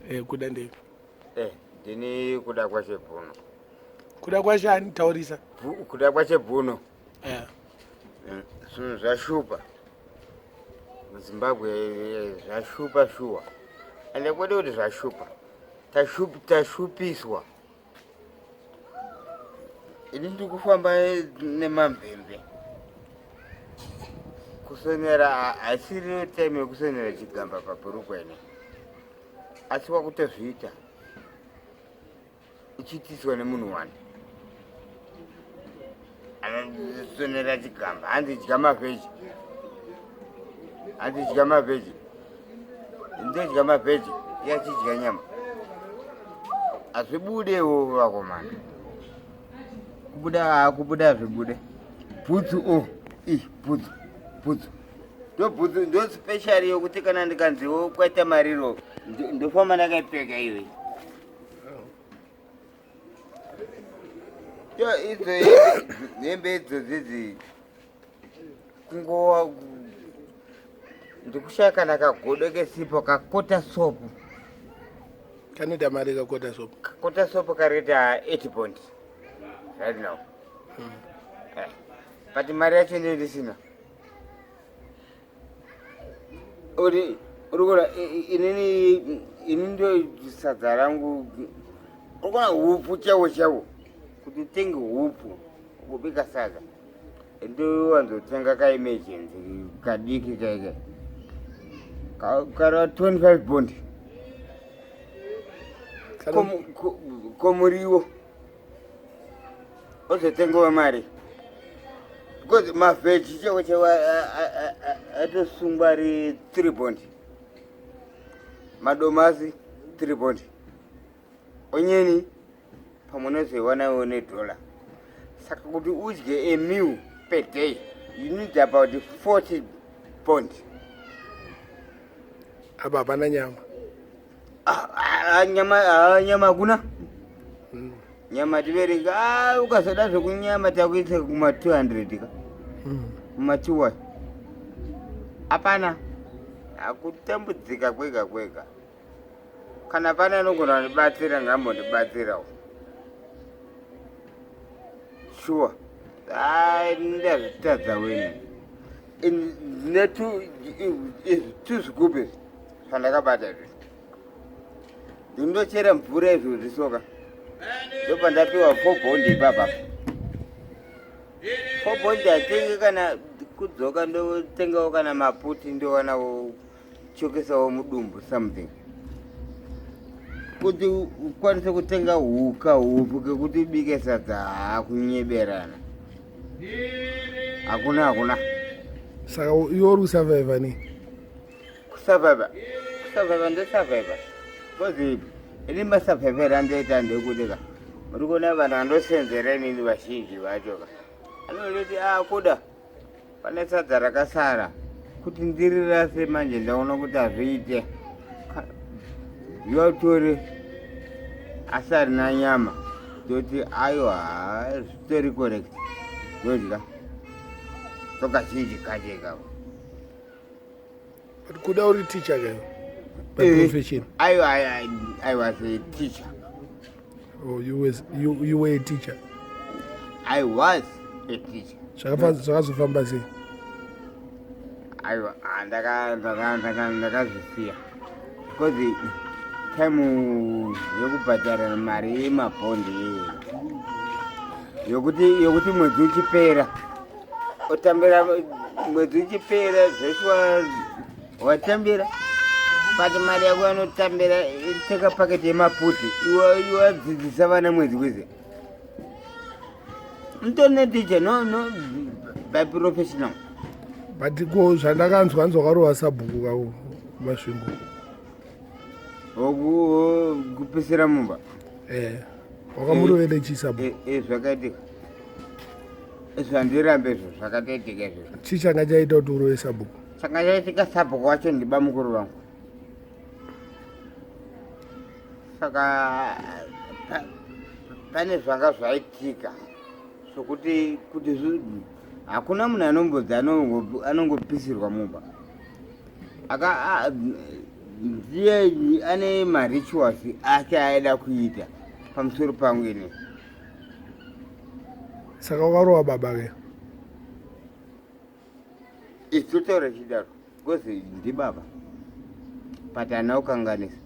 Eh, kuda ndei? Eh, ndini kuda kwaChebhuno. Kuda kwacho ani taurisa? Kuda kwaChebhuno. Eh. Zvinhu zvashupa. MuZimbabwe zvashupa shuwa. Ende kwete kuti zvashupa. Tashupiswa. Ini ndiri kufamba nemamvemve. Kusonera haisiriyo time yekusonera chigamba pabhurukwa ine. Asi wakutozviita uchiitiswa nemunhu wani. Anosonera chigamba hanzi dya mavheji. Hanzi dya mavheji. Ndodya mavheji iye achidya nyama. Hazvibudewo vakomana. Kubuda kubuda hazvibude. Bhutsu o oh, i bhutsu bhutsu. Ndo bhutsu ndo special yokuti kana ndikanziwo kwaita mariro ndofamba ndakaipfeka iyoyi. Yo idzo hembe idzo dzidzi kungowa ndikushaya kana kagodo kesipo kakota sopo kanoita mari kakota sopo kakota sopo karikuita 8 bond right now. But mari yacho ndiyo ndisina. Uri urikuona inini ini ndo sadza rangu urikuona hupfu chaiwo chaiwo kuti utenge hupfu kubika sadza ndowanzotenga kaemergency kadiki kaike kara 25 bond komuriwo ozotengewa mari because mavheji chaiwo chaiwo atosungwa ari 3 bond, madomasi 3 bond, onyeni pamwe unozoiwanawo nedhola. Saka kuti udye a meal per day you need about 40 bond. Apa hapana nyama. Nyama nyama hakuna. Nyama tiverenga, ukasada zvekunyama takuisa kuma 200 ka. Kuma 2 hapana, hakutambudzika kwega kwega. Kana pane anogona kundibatsira ngambondibatsirawo sure. Ai, ndazvitadza wena. Ndine two zvigubhu zvandakabata izvi, ndindochera mvura izvozvi soka, ndopandapiwa 4 bond ipapa. 4 bond hatenge kana kudzoka, ndotengawo kana maputi, ndowanawo chokesawo mudumbu something kuti ukwanise kutenga huka hupu kekuti ubike sadza. Hakunyeberana, hakuna hakuna. Saka iwe uri kusurviva nei? Kusurviva, kusurviva, ndosurviva because ini masurvivero andoita ndekuti ka muri kuona vanhu vandosenzera inini vazhinji vacho ka anondoti a kuda pane sadza rakasara kuti ndirirase manje ndaona kuti hazviite yotore asi harina nyama, toti ayo hazvitori correct, ndodya tokazhinji kacho ikako. But kuda uri teacher kayo by profession? Ayo, I was a teacher. Oh, you were a teacher? I was a teacher. Zvakazofamba sei? Aiwa, ndakazvisiya because time yekubhadhara mari yemabhondi yokuti mwedzi uchipera otambira, mwedzi uchipera zveshuwa watambira, but mari yako yanotambira teka paketi yemaputi iwadzidzisa vana mwedzi wese. Mutori neticha no by professional. But ko zvandakanzwa nzwa wakarova sabhuku kako Masvingo. Kupisira mumba? Eh, wakamurovere chii sabhuku? Zvakaitika zvandirambe izvo, zvakatoitika izvo. Chii changa chaita kuti urove sabhuku? Changa chaitika, sabhuku wacho ndibamukuru vangu, saka pane zvanga zvaitika zvokuti kuti hakuna munhu anombodzi anongopisirwa mumba. Aka Ndiye ane marituals ake aida kuita pamusoro pangu ini. Saka wakarova baba ke? Isu chidaro because ndibaba, but haana kukanganisa.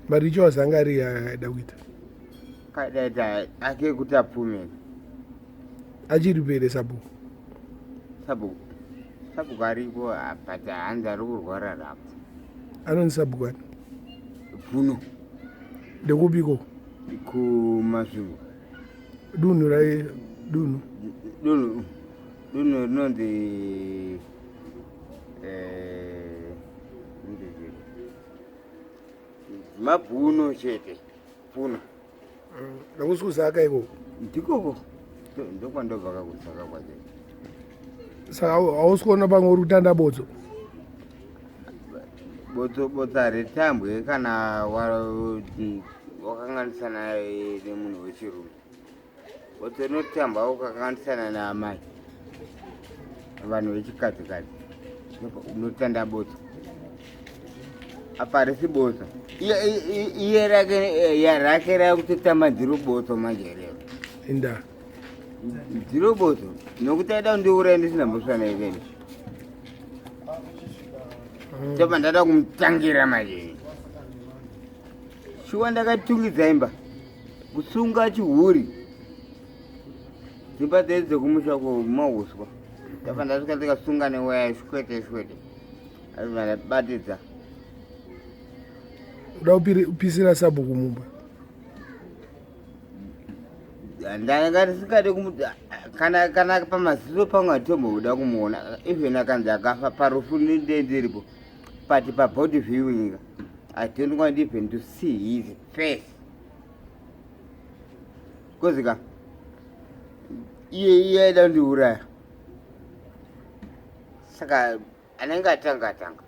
Marituals anga ari aida kuita? Kadaita ake kuti apfume. Achiri pere sabhuku? Sabhuku aripo, but hanzi ari kurwara rapo. Anonzi sabhuku ani? Bvuno. Ndekupiko? KuMasvingo. Dunhu rai, dunhu? Dunhu rinonzi Mabvuno chete, Pfuno. Nakusi kuZaka ikoko? Ndikoko ndokwandobva kakuZaka kwacho. Saka hausi kuona pamwe uri kutanda botso? Botso, botso haritambwe kana wakanganisana nemunhu wechirume. Botso rinotambwa ukakanganisana naamai, vanhu vechikadzikadzi unotanda botso. Apa harisi botso, iye rake rakutotamba ndiro botso manje rero. Inda. Ndiro botso nokuti aida kundiuraya ndisina mhosva naiveni. Tobva ndada kumutangira manje. Shuwa ndakatungidza imba, kusunga chihuri, dzimba dzedu dzekumusha kumahuswa. Ndabva ndasvika ndikasunga newaya shwete shwete, aibva ndabatidza. Uda kupisira sabhuku mumba? Ndanga ndisingade kana pamaziso pangu hatomboda kumuona. Even akanzi akafa parufu ndinde ndiripo, but pabody viewing I don't want even to see his face, because ka iye aida kundiuraya. Saka anenge atanga atanga,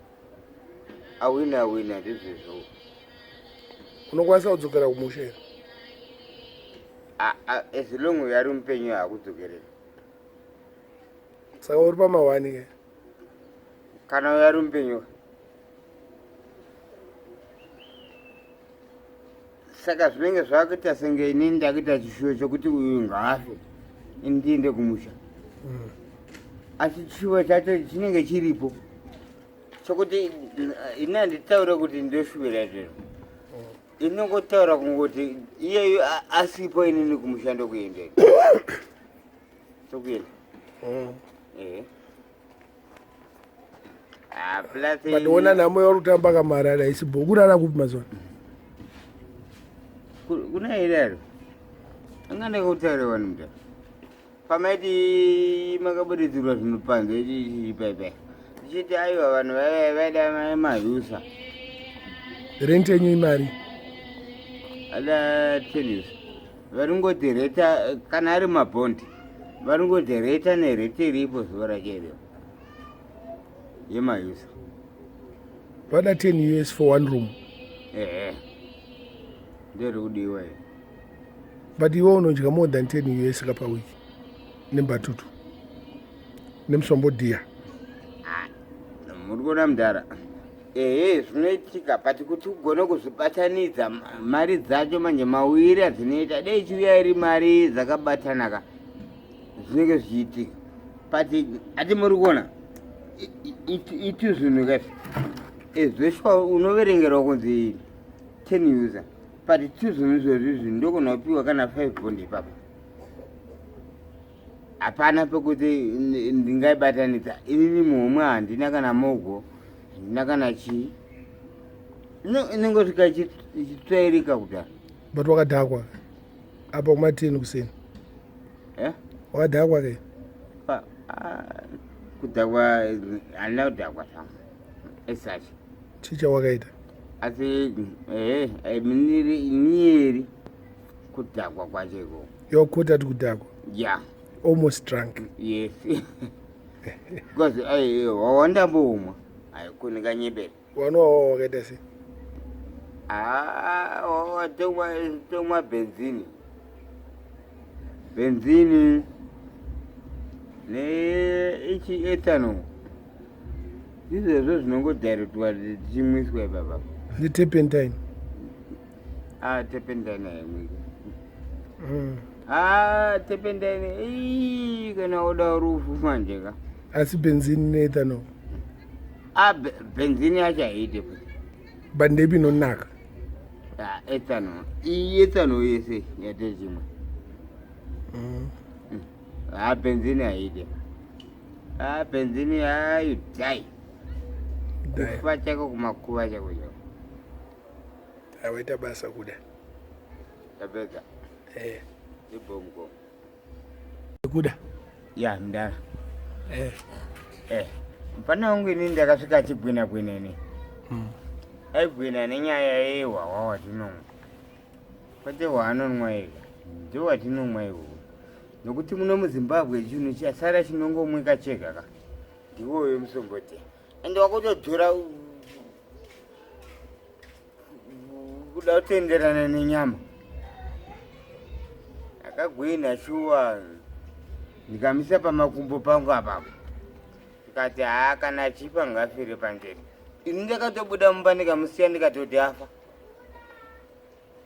awina awina, ndizvezvo. Unokwanisa kudzokera kumusha here? As long ari mupenyu hakudzokerera. Saka uri pamawani ke? Kana uyo ari mupenyu. Saka zvinenge zvakuita senge inini ndakuita chishuwo chokuti uyu ngaafe, ini ndiende kumusha. Asi chishuwo chacho chinenge chiripo chokuti ini handitaure kuti ndoshuvira izvezvo. Inongotaura kungoti iyeyu asipo, inini kumusha ndokuendera, tokuenda. Ehe. Ah, plus But ona nhamo yauri kutamba kamarara isibo. Kurara kupi mazuva? Kuna irero anga ndakutaura vanhu muta pamaiti makabuditsirwa zvinhu panze ichipaipai, ndichiti aiwa, vanhu vaida maUSA. Rent yenyu imari? Ada 10 US. Varingoti reta kana ari mabhondi, varingoti reta nerate iripo zuva racho ireo yemaUSA. Vada 10 US for one room? Ehe, nderi kudiwa iyo. But iwe unodya more than 10 US ka pawiki nembatutu nemusombodhiya. Muri kuona mudhara, ehe, zvinoitika, but kuti ugone kuzvibatanidza mari dzacho manje mawiri adzinoita, dei chiuya iri mari dzakabatanaka zvinenge zvichiitika. But ati muri kuona itu zvinhu kaizvi zveshuwa unoverengerwa kunzi 10 USA, but tu zvinhu izvozvi izvi ndogona kupiwa kana 5 bond ipapo. Hapana pekuti ndingaibatanidza inini muhomwe, handina kana mogo, handina kana chii. Inongosvika ichitsvairika kudaro. But wakadhakwa apa kuma10 kuseni? Eh? Wakadhakwa ke? Kudhakwa handina kudhakwa zvangu as such. Chii chawakaita? Asi ehe, niyeri kudhakwa kwacho ikoko. You're ti kudhakwa? Yeah. Almost drunk? Yes, because wawandamboumwa haikunika nyebere. Wanowawa wakaita sei? Tomwa benzini, benzini neichi ethanol. Izvezvo zvinongodairetwa tichimwiswa ipapa. Neturpentine. Ah, turpentine haimwiki. Ah, turpentine ii kana woda rufu manje ka. Asi benzini neethanol. Ah, benzini yacho haiite futi. But ndeipi inonaka? Ah, ethanol. Iyi ethanol yese yatechimwe. Ah, benzini haiite. Ah, benzini hayi dai. Kufa chako kumakuva chako chako. Awaita basa kuda. Tapedza. Eh. Ibongo. Kuda. Ya, mdara. Eh. Eh. Mfana wangu ini ndakasvika achigwina gwina ini. Aigwina nenyaya yehwahwa hwatinomwa. Kwete hwaanonwa ega. Ndiwo hwatinomwa ihwohwo. Nokuti muno muZimbabwe chinhu chasara chinongomwika chega ka. Ndiwoyo musomboti. Ende wakutodhura kuda kutenderana nenyama. Akagwina shuwa ndikamisa pamakumbo pangu apapo. Ndikati haa kana achipa ngafire pandiri. Ini ndakatobuda mumba ndikamusiya ndikatoti afa.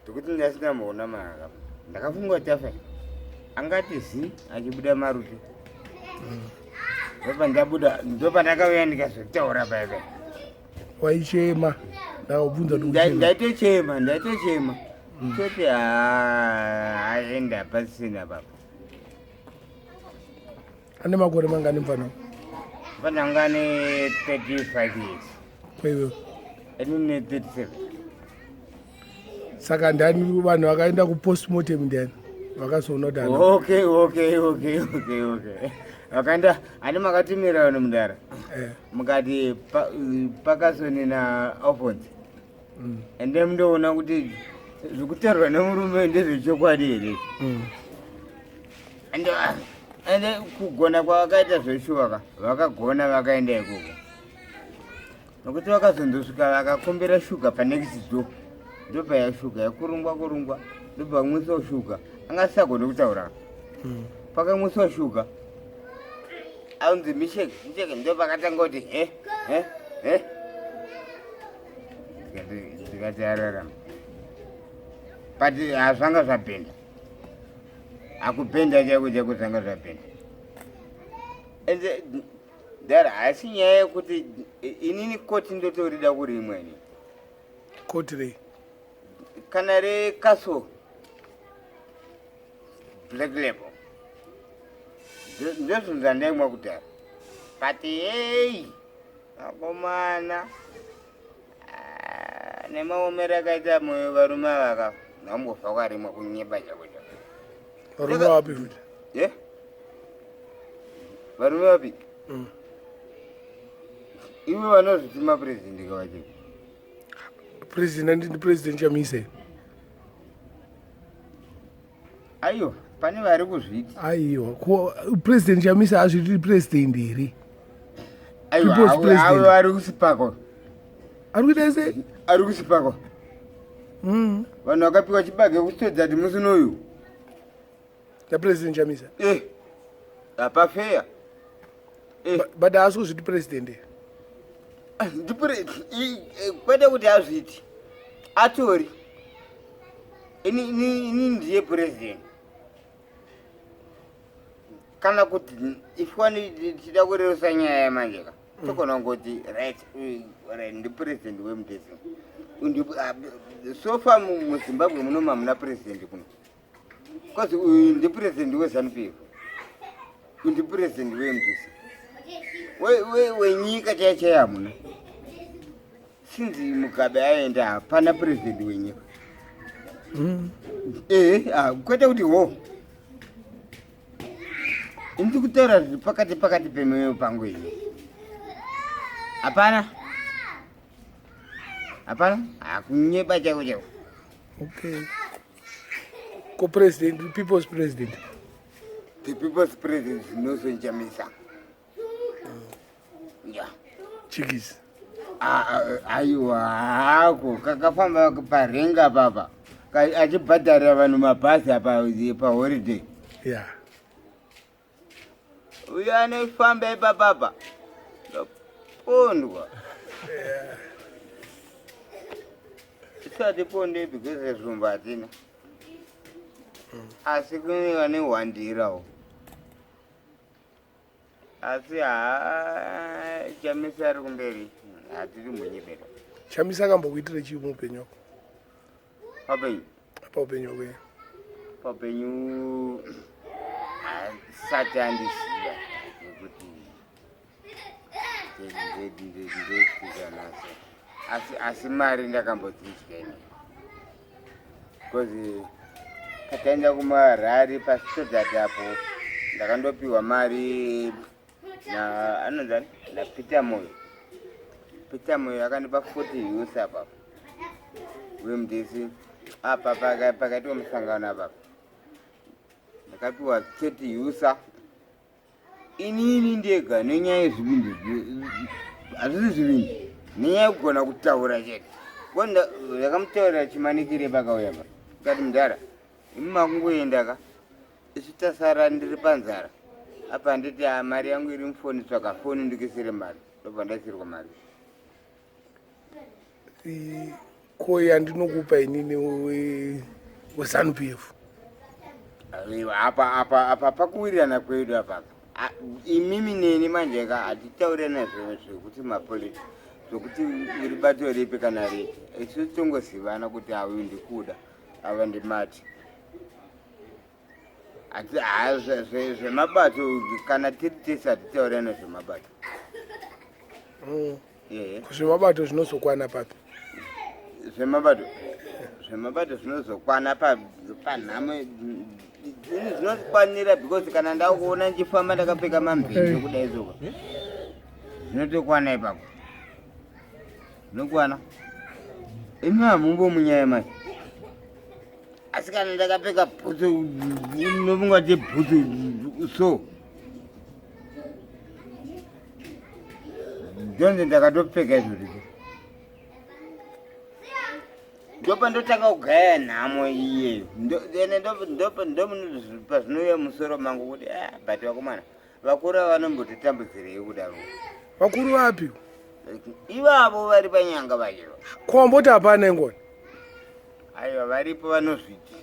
Ndikuti ndasina mboona mara ndakafunga kuti afa. Angati zi achibuda maruti. Ndopandabuda ndopandakauya ndikazotaura paya paya. Waichema. Ndakubvunza kuti uchema. Ndaitochema, ndaitochema. Toti haa aenda pasina papa. Ane makore mangani mfana? Mfana wangu ane 35 years. Kwaiwe. Ini ne 37. Saka ndani vanhu vakaenda kupostmortem ndiani? Vakazoona kuti ana. Okay. Vakaenda ani makatumira vanhu mudara. Eh. Mukati Pakasoni na Alphonse. Ende mundoona kuti zvekutaurwa nemurume ndezvechokwadi here. Ende ende kugona kwavakaita zveshuwa ka vakagona vakaenda ikoko. Nokuti vakazondosvika vakakumbira shuga panext door. Ndobva shuga yakurungwa kurungwa ndobva vamwiswa shuga. Anga asisagoni kutaura. Pakamwiswa shuga anzi Mishek, Mishek ndo pakatanga kuti he he he. Ndikati ararama. But hazvanga zvapinda. Akupinda chaiko chaiko zvanga zvapinda. Ende dara haisi nyaya yekuti inini koti ndotorida kurimwa ini. Koti rei? Kana reCastle Black Label. Ndozvinhu zvandaimwa kudhara. But hey, vakomana nemaomero akaita moyo varume ava ka vambofa wakarimwa kunyepa chako chako. Varume vapi futi? Ye? Varume vapi? Ivo vanozviti mapurezidendi kavacho. President ndi President Chamisa. Aiwa, pane vari kuzviti. Aiwa, President Chamisa azviti president here? Aiwa, People's president. avo vari kusipako. Ari kuita sei? Ari kusipako. Vanhu vakapiwa chibage kusitodza kuti musi unoyu. Na President Chamisa. Eh. Apa fair. Eh. But haasi kuzviti president. Ndipure kwete kuti azviti. Atori. Ini ndiye president. Kana kuti if wani tichida kurerusa nyaya manje ka. Togona kungoti right, right ndi president weMDC. So far muZimbabwe muno hamuna president kuno. Because uyu ndi president weZANU PF. Uyu ndi president weMDC. Wenyika chaiyo chaiyo hamuna. Since Mugabe aenda hapana president wenyika. Eh, kwete kuti ho. Ndiri kutaura zviri pakati pakati pemwoyo pangu ini. Hapana. Hapana, hakunyepa chaiko chaiko. Okay. Ko president, people's president. The people's president Nelson Chamisa. Yeah. Chikisi. Aiwa, hako kakafamba parenga papa achibhadharira vanhu mabhazi apa paholiday. Yeah. Uyo anofamba ipapapa. Pondwa. Isu hatiponde because zvombo hatina. Asi kune vane hwandirawo. Asi haa Chamisa ari kumberi hatiri munyebera. Chamisa akambokuitira chii muupenyu wako? Paupenyu. Paupenyu wako. Paupenyu asati andiziva nekuti ndezanaso asi asi mari ndakambodzidya ini because pataenda kumarari pasitodhati apo ndakandopiwa mari na anonzani napeter moyo peter moyo akandipa 40 us apa wemdc apa pakaitwa musangano apapa ndakapiwa 30 usa Inini ndega nenyaya yezvivindi hazvisi zvivindi nenyaya yekugona kutaura chete ko ndakamutaurira chimanikire pakauya pa kati mudhara imi makungoenda ka isu tasara ndiri panzara apa handiti ah, mari yangu iri mufoni tsvaka foni ndikuisire mari ndobva ndaisirwa mari Ko yandinokupa inini weZanu PF? Apa apa apa pakuwirirana kwedu apa imimi neni manje ka hatitaurirana zvekuti mapoliti zvekuti uri bato ripi kana ripi isu tongozivana kuti auyu ndikuda ava ndimati zvemabato kana tiri tese hatitaurirana zvemabato mm. Zvemabato zvinozokwana papi? Zvemabato zvemabato zvinozokwana panhamo zvinokwanira because kana ndakuona ndichifamba ndakapfeka mamvende kudai soka zvinotokwana ipapo zvinokwana imi hamumbo munyaya mai asi kana ndakapfeka bhutsu nobungati bhutsu so ndonzi ndakatopfeka izvozvo ndopandotanga kugaya nhamo iyeyo ende ndopazvinouya musoro mangu kuti ah, but vakomana vakuru ava vanombotitambudzirei kudaro vakuru vapi ivavo vari panyanga vacho komboti hapana ingoni aiwa varipo vanozviti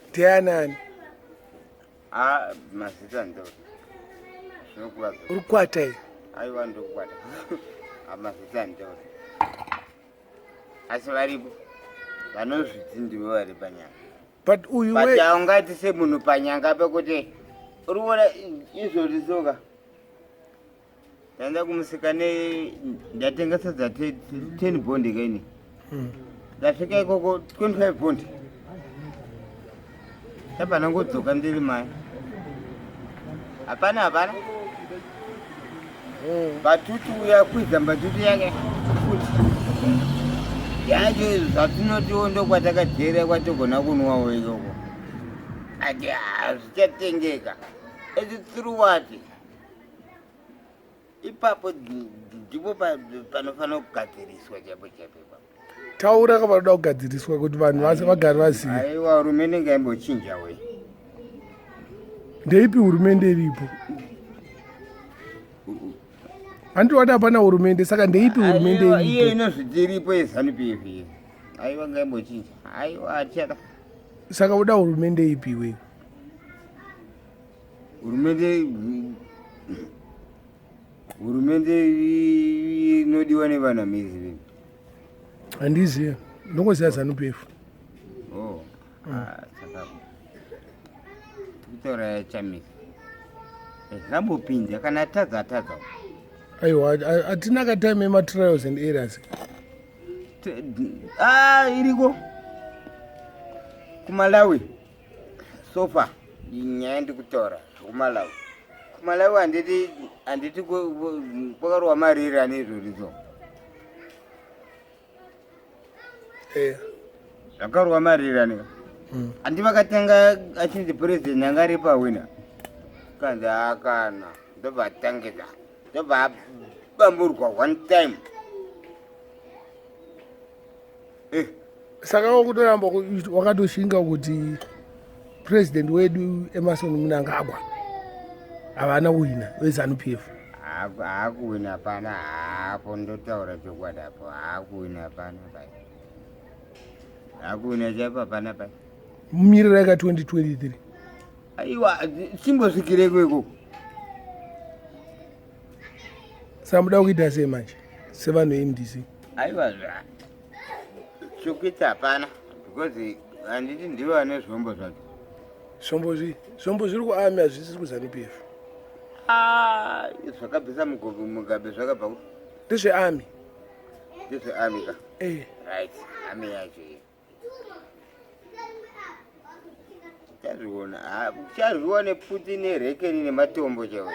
ndianani Ah, mazita ndo zvinokuvadza. Uri kukwata iyi? Aiwa ndokukwata. Ah, mazita ndo. Asi varipo vanozviti ndivo vari panyanga. But uyu we... But haungati semunhu panyanga pekuti uri kuona izvozvi soka. Ndaenda kumusika ne ndatenga sadza 10 bond kaini. Hmm. Ndasvika ikoko 25 bond. Tabva ndangodzoka ndiri mai. Hapana hapana. Hmm. Batutu uya kwidza mbatutu yake futi. Yacho zvatinotiwo ndokwatakajera kwatogona kunwawo ikoko. Ati hazvichatengeka. Eti through what? Ipapo ndipo panofanira kugadziriswa chaipo chaipo ipapo. Taura ka panoda kugadziriswa kuti vanhu vase vagare vazive. Aiwa hurumende ngaimbochinja we. Ndeipi hurumende iripo? Hanti wati hapana hurumende saka ndeipi hurumende iripo? Iye inozviti iripo yeZanu PF iyi. Aiwa ngaimbochinja. Aiwa hatichada. Saka uda hurumende ipi iwewe? Hurumende hurumende inodiwa nevanhu amizivi. Handizive. Ndongoziva Zanu PF. Oh. Ah, saka kutaura Chamisa. Zvambopinda kana atadza atadza. Aiwa hatina ka time yema trials and errors. Ah, iriko. KuMalawi. So far nyaya ndikutaura zvekumalawi kumalawi handiti handiti kwakarohwa mariri ane izvorizo eh. zvakarohwa mariri ane hmm. handi vakatanga achinzi president anga ari pawina kanzi akana ndobva atangidza ndobva abamburwa one time Eh. Saka wakutoramba wakatoshinga kuti president wedu Emerson Mnangagwa havana kuhina veZanu PF. Haakuwina hapana hapo, ndotaura chokwadi apo, haakuwina hapana pai, haakuwina chaipo hapana pai. Mumirira ka 2023. Aiwa, chimbosvikireko ikoko. Saka muda kuita sei manje sevanhu veMDC? Aiwa, chokuita hapana because handiti ndivo vane zvombo zvacho. Zvombo zvi zvombo zviri kuarmy hazvisiri kuZanu PF. Ah, zvakabvisa Mugabe zvakabva ku ndezvearmy. Ndezvearmy ka? Eh. Right, army yacho iyi. Uchazviona, uchazviona nepfuti nerekeni nematombo chaiwo.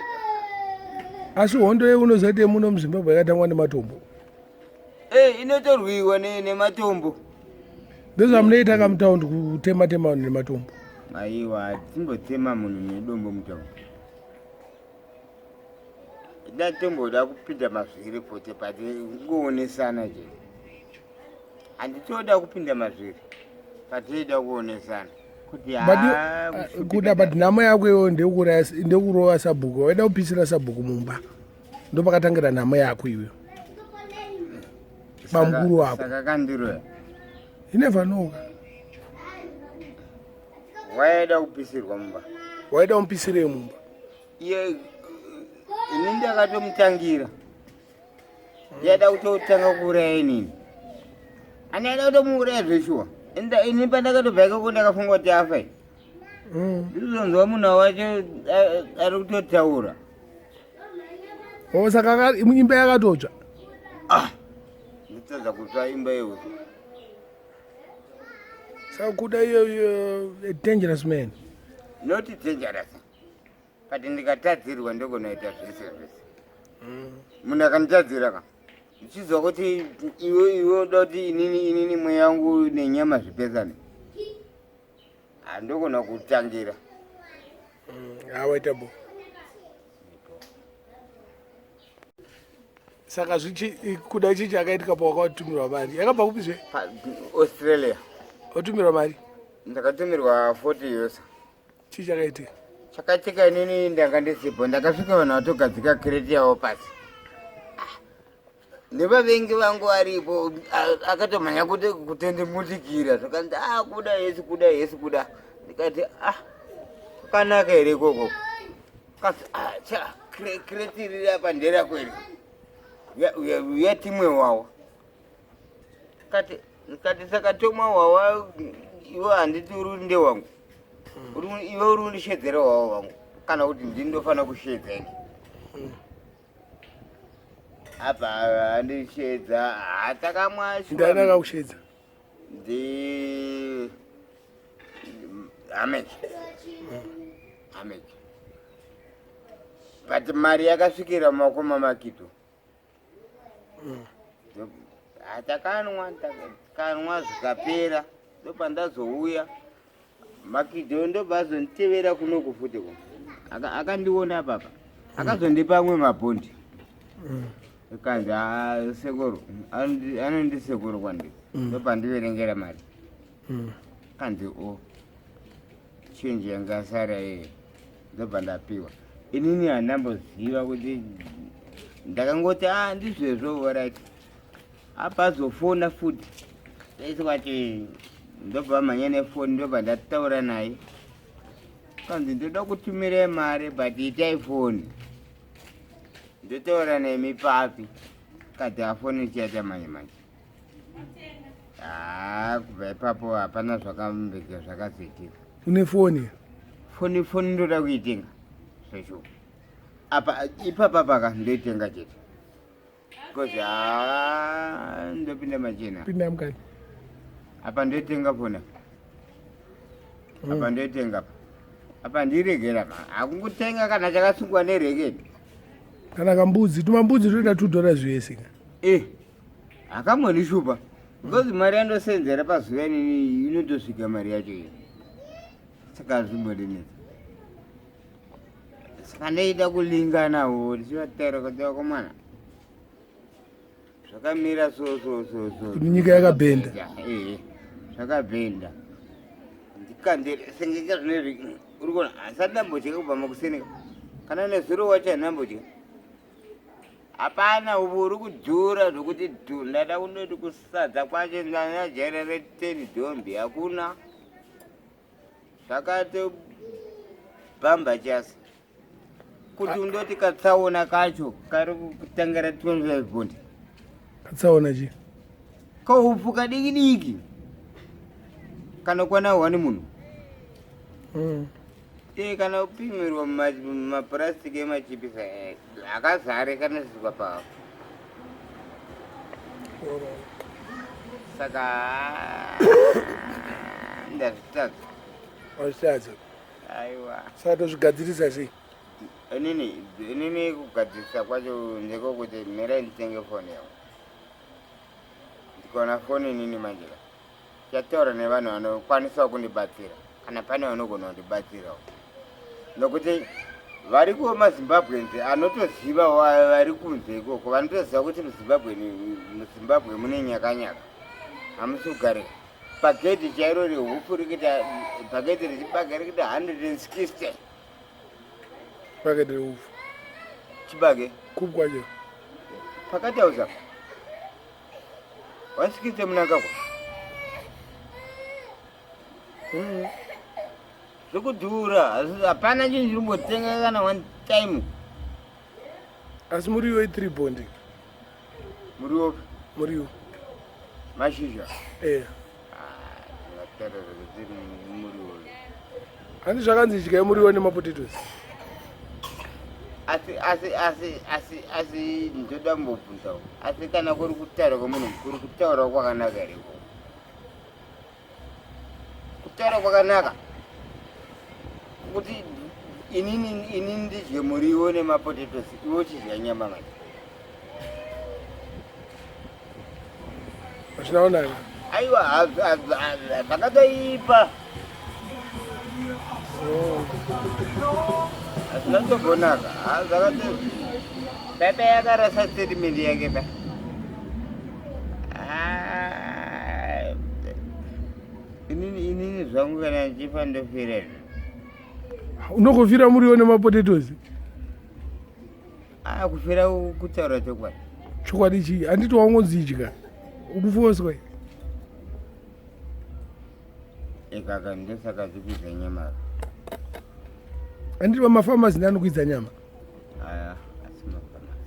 Asi hondo yeunoziva kuti yemuno muZimbabwe yakatangwa nematombo. Eh, inotorwiwa nematombo. Ndozvamunoita ka mutaundi kutema tema vanhu nematombo. Aiwa, timbotema munhu nedombo mutaundi. Ndatomboda kupinda mazviri pote pati kungoonesana chete. Handitoda kupinda mazviri patinoda kuonesana kuti kuda but nhamo yako iyoyo ndekurova sabhuku waida kupisira sabhuku mumba ndopakatangira nhamo yako iyoyo bamukuru wako. Saka kandiroya. You never know. Waida kupisirwa mumba. Waida umupisirei mumba? Iye ini ndakatomutangira. Yaida kutotanga kuuraya inini. Ani aida kutomuuraya zveshuwa. Ini pandakatobva ikoko ndakafunga kuti afa. Ndizonzwa munhu wacho ari kutotaura. Oh, saka imba yakatotsva. Ah. Nditadza kutsva imba iyoyo. Saka kuda iyo a dangerous man. Not dangerous. But ndikatadzirwa ndogonoita zvese zvese. Munhu akanditadzira ka. Ndichizwa kuti iwe iwe uda kuti inini inini mweya wangu nenyama zvipesane. Handogona kutangira. Awaita bo. Saka zvichi kuda ichi chakaitika pawakatumirwa mari yakabva kupi zve? Australia. Watumirwa mari? Ndakatumirwa 40 US. Chii chakaitika? Chakaitika inini ndanga ndisipo, ndakasvika vanhu vatogadzika kireti yavo pasi. Nevavengi vangu varipo, akatomhanya kuti kutondimutikira zvakanzi ah kuda yesi kuda yesi kuda. Ndikati ah kwakanaka here ikoko? Kasi ah cha kireti riri apa nderako here? Uya timwe wawa. Kati ndikati saka tomwa wawa iwe handiti uri ndewangu. Iwe uri undishedzera wawa wangu kana kuti ndini ndofanira kushedza ini. Apa andishedza hatakamwa. Ndani akakushedza? Ndi Hamek. Hamek. But mari yakasvikira mumaoko maMakito. Takanwa takanwa zvikapera ndopandazouya Makidho ndobva azonditevera kunoku futi ko. Akandiona papa. Akazondipa amwe mabhondi. Kanzi ah, sekuru anondi sekuru kwandiri. Ndobva ndiverengera mari. Kanzi o chenji yanga yasara iye ndobva ndapiwa. Inini handamboziva kuti ndakangoti ah ndizvezvo orit. Apa azofona futi. Ndaiswati ndobva mhanya nefoni ndobva ndataura naye. Kanzi ndoda kutumirai mari but itai foni. Ndotaura nemi papi. Kati afoni ichaita manje manje. Ah, kubva ipapo hapana zvakambeke zvakazoitika. Une foni? Foni foni ndoda kuitenga. Zveshuwa. Apa ipapa paka ndoitenga chete. Because ah ndopinda machena. Pinda mukati. Apa ndotenga fona. Apa ndotenga apa. Apa ndiregera ma. Hakungotenga kana chakasungwa nerekeni. Kana kambudzi, tumambudzi toita $2 zvese. Eh. Akambonishupa. Because mari yandosenzera pazuva inini inotosvika mari yacho iyo. Saka hazvimbodinetsa. Saka ndaida kulinganawo ndichivataura kuti vakomana zvakamira so so so so. Kuti nyika yakabhenda. Eh, zvakabhenda. Ndikandere sengeka zvinezvi uri kuona handisati ndambodya kubva makuseni kana nezuro wacho handambodya. Hapana ubu uri kudhura zvokuti dhu ndada kundoti kusadza kwacho ndanajaira reteni dhombi hakuna zvakatobhamba chasi kuti undoti katsaona kacho kari kutangira 25 bond. Katsaona chi? Kaupfu kadiki diki kanokwana one munhu. E kana kupimirwa mumapurasitiki emachipisa eh, akazare kanosiswa pawo. Saka ndazvitadza. Wazvitadza. Aiwa. Saka tozvigadzirisa sei? Inini inini kugadzirisa kwacho ndekokuti mirai nditenge foni yangu. Ndikaona foni inini manje ka. Chataura nevanhu vanokwanisawo kundibatsira kana pane vanogona kundibatsirawo. Nokuti variko maZimbabweans anotoziva vari kunze ikoko vanotoziva kuti muZimbabwe muZimbabwe mune nyakanyaka. Hamusi kugarika. Pagedhi chairo rehupfu rikuita bhaketi rechibage rikuita 160. Bhaketi rehupfu. Chibage. Kupi kwacho? Pakati auza. 160 Mnangagwa. Zvekudhura hapana chinhu chinombotenga kana one time. Asi muriwo i3 bond. Muriwo. Muriwo. Mashizha. Eh. Ah, ndingatarira kuti muriwo. Handi zvakanzi idyai muriwo nemapotatoes. Asi asi asi asi asi ndoda kumbobvunzawo. Asi kana kuri kutaura kwemunhu mukuru kutaura kwakanaka here ikoko? Kutaura kwakanaka kuti inini inini ndidye muriwo nemapotatoes iwe uchidya nyama manje. Hazvina kunaka. Aiwa zvakatoipa. Hazvina kutombonaka. Zvakato Pepe yakarasa statement yake pa. Ah, inini inini zvangu kana ndichifa ndofira izvo. Unokofira muriwo nemapotatoes. Ah, kufira kutaura chokwadi. Chokwadi chii? Handiti wangonzi idya. Ukufoswa. Ekaka ndosaka zikuidza nyama. Handiti vamafamasi ndanokuidza nyama. Aya, asi mafamasi.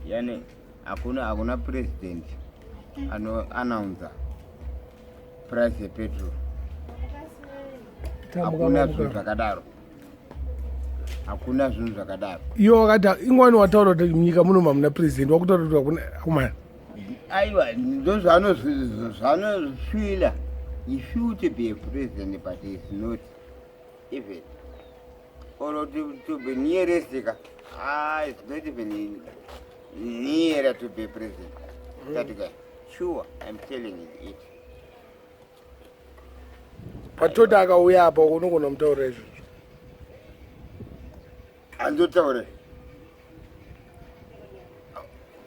Yani hakuna hakuna president ano announcer price yepetrol. Hakuna zvinhu zvakadaro. Hakuna zvinhu zvakadaro. Iwe wakati ingwani wataura kuti munyika muno mamuna president wakutaura kuti hakuna akumana. Aiwa ndozvaanozvifila. He feel to be a president but he's not even. Or to be nearest ka. Ah, it's not even nearer to be president. That guy. Sure, I'm telling you it. Patoti akauya apa unogona kutaura izvozvo. Andotaura.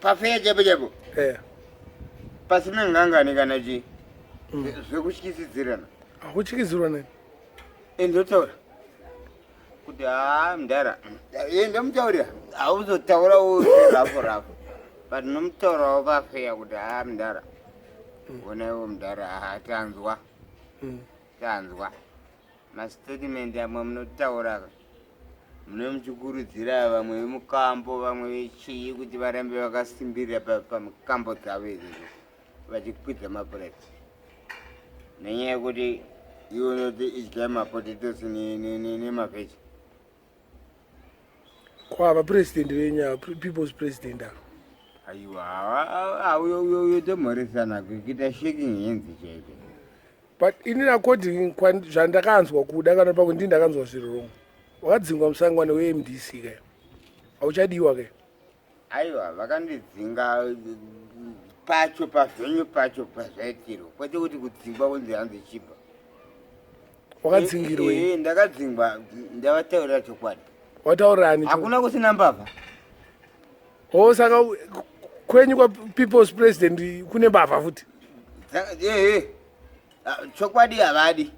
Pafeya chaipo chaipo. Eh. Pasina ngangani kana chii. Zvekutyisidzirana. Akutyisidzirwa nani? Endotaura. Kuti haa mudhara. Iye ndomutaurira. Hauzotaura rafu rafu. But nomutaurawo pafeya kuti haa mudhara. Onaiwo mudhara haa tanzwa. Tanzwa. Mastatement amwe munotaura mune muchikurudzira vamwe vemukambo vamwe vechii kuti varambe vakasimbirira pamukambo dzavo idzodzo vachikwidza mapureti nenyaya yekuti iwe unoti idyai mapotatoes nemavheji. Kwava president venyu ava, people's president ava. Aiwa, uyo uyo uyo tomhoresana kuita shaking hands chaicho. But inini according zvandakanzwa kuda kana pamwe ndini ndakanzwa zviri wrong. Wakadzingwa musangano weMDC ke. Hauchadiwa ke. Aiwa, vakandidzinga pacho pazvenyu pacho pazvaitirwa kwete kuti kudzingwa kunzi hanzi chibva. Wakadzingirwei? Ndakadzingwa ndavataurira chokwadi. Wataurira ani? Hakuna kusina mbavha. Oh, saka kwenyu kwa people's president kune mbavha futi? Chokwadi havadi.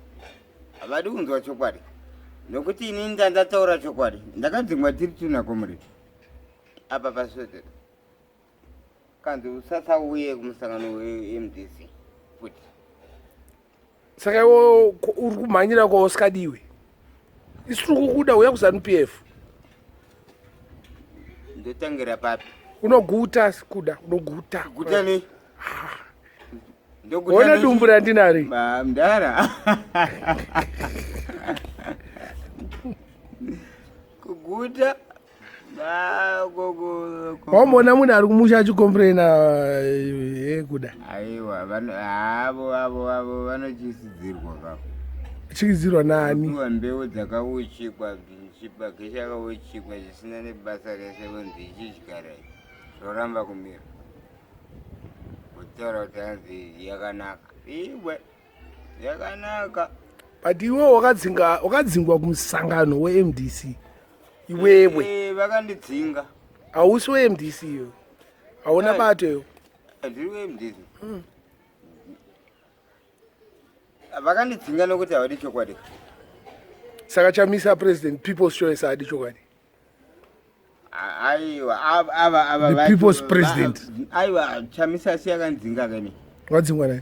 Havadi kunzwa chokwadi. Nokuti ini ndandataura chokwadi. Ndakadzingwa tiri tuna comrade. Apa paswedera kanzi usasauye kumusangano weMDC futi. Saka iwe uri kumhanyira kwausikadiwe, isu tiri kukuda, uya kuZANU PF. Ndotangira papi? Unoguta kuda, unoguta. Guta nei? Ona dumbu randinari. Mdara, kuguta. Wamboona munhu ari kumusha achicomplaina kuda? Aiwa, avo avo vanochisidzirwa ka. Chikidzirwa nani? Piwa mbeu dzakauchikwa, chibage chakauchikwa chisina nebasa rese, vonzi ichidyara, zvoramba kumira, kutaura kuti hanzi yakanaka. Iwe, yakanaka. But iwe wakadzingwa kumusangano weMDC iwewe. Vakandidzinga. Hausi weMDC iwe, hauna bato iwe. Ndiri weMDC. Vakandidzinga nokuti havadi chokwadi. Saka Chamisa, president, People's Choice, haadi chokwadi? Aiwa, ava ava The people's president. Aiwa, Chamisa si yakandidzinga kani. Wadzingwa nani?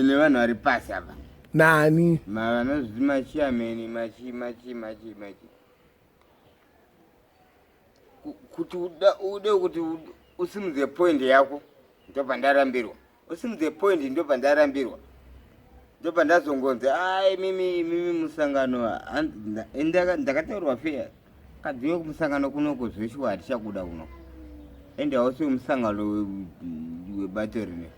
Nevanhu vari pasi apa. Nani? Vanozviti machairman, machi machi machi machi. Kuti ude kuti usimudze point yako, ndobva ndarambirwa. Usimudze point, ndobva ndarambirwa, ndobva ndazongonzi, ai, mimi mimi musangano. Ndakataurwa feya kadziwe kumusangano kunoko, zveshuwa hatichakuda kuno, ende hausi wemusangano webato rine.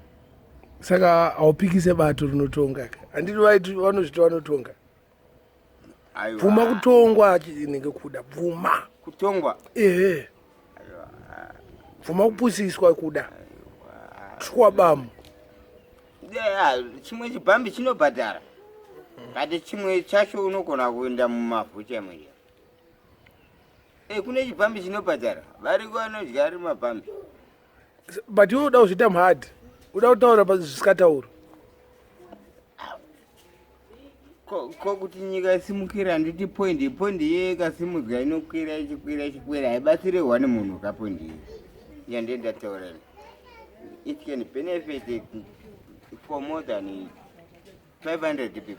Saka haupikise bato rinotonga ka? Handiti vaiti vanozviti vanotonga? Aiwa. Bvuma kutongwa, inenge kuda, bvuma. Kutongwa? Ehe, bvuma kupusiswa kuda twa bamu. Yeah, chimwe chibhambi chinobhadhara, but chimwe chacho unogona kuenda mumavhu chemwe. Kune chibhambi chinobhadhara, variko vanodya ari mabhambi. But iwe uda kuzviita muhadhi, uda kutaura zvisikatauri. Ko kuti nyika isimukire, handiti point iye ikasimudzwa inokwira, ichikwira, ichikwira, haibatsire one munhu ka. Point iyi yandie ndataura ini, it can benefit for more than 500 people.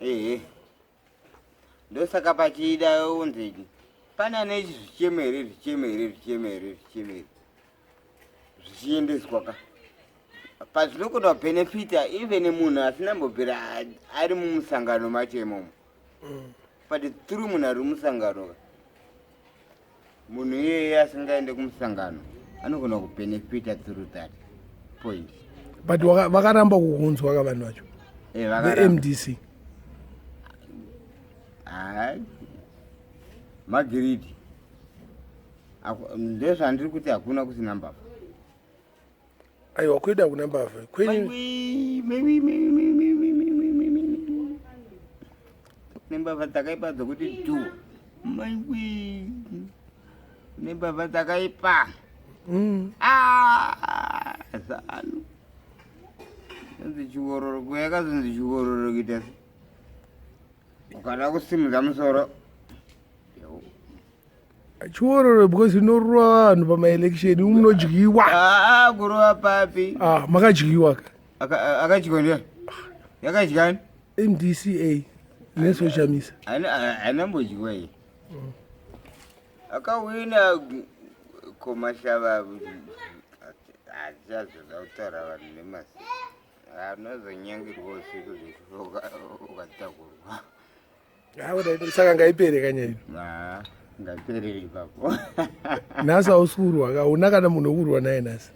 Ehe, ndosaka pachida unzi pane ane zvichemo here, zvichemo here, zvichemo here, zvichemo here, zvichiendeswa ka pazvinogona kubenefita even munhu asina mbobvira ari mumusangano macho imomo. But through munhu ari mumusangano ka, munhu iyeye asingaende kumusangano anogona kubenefita through that point. But vakaramba kukunzwa ka vanhu vacho? Vakaramba. VeMDC. Hai, magiridi. Ndezvandiri kuti hakuna kusina mbavha. Aiwa, kwedu hakuna mbavha, kwenyu. Maiwe, maiwe, maiwe, maiwe, maiwe, maiwe, maiwe, maiwe. Nembavha dzakaipa dzokuti dhu, maiwe, nembavha dzakaipa. Ah, ZANU inonzi chiororo, kuyakazonzi chiororo kuita se ukada kusimudza musoro. Chiororo because inorova vanhu pamaelection, munodyiwa. Ah, kurova papi? Ah, makadyiwa ka. Akadyiwa ndiani? Yakadyani? MDCA nesoChamisa. Hainambodyiwa iyi. Akawina komashava, hatichazoda kutaura vanhu nemasi anozonyangirwa usiku zveshuwa ukatakurwa. Saka ngaipere kanyaya ino. Ah, ngaperere ipapo. Nhasi hausi kurwa ka, una kana munhu wekurwa naye nhasi?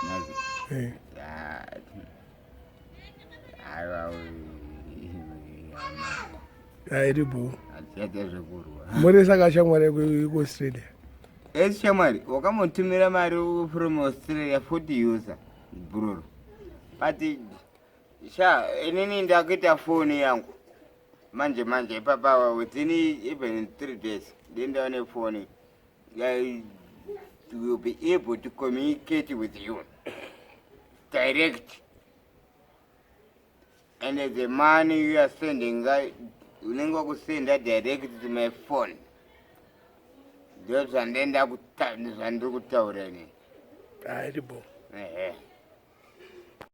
Nhasi? Eh. Aiwa. Hairi bho. Hatichaita zvekurwa. Muri saka shamwari yako yekuAustralia? Esi shamwari, wakamutumira mari from Australia 40 user bro, but sha, inini ndakuita foni yangu manje manje ipapa, within even 3 days ndindaone foni. I will be able to communicate with you direct, and the money you are sending, unenge wakusenda direct to my phone. Ndo zvandenda zvandiri kutaura inini. Hayi, ribo. Ehe.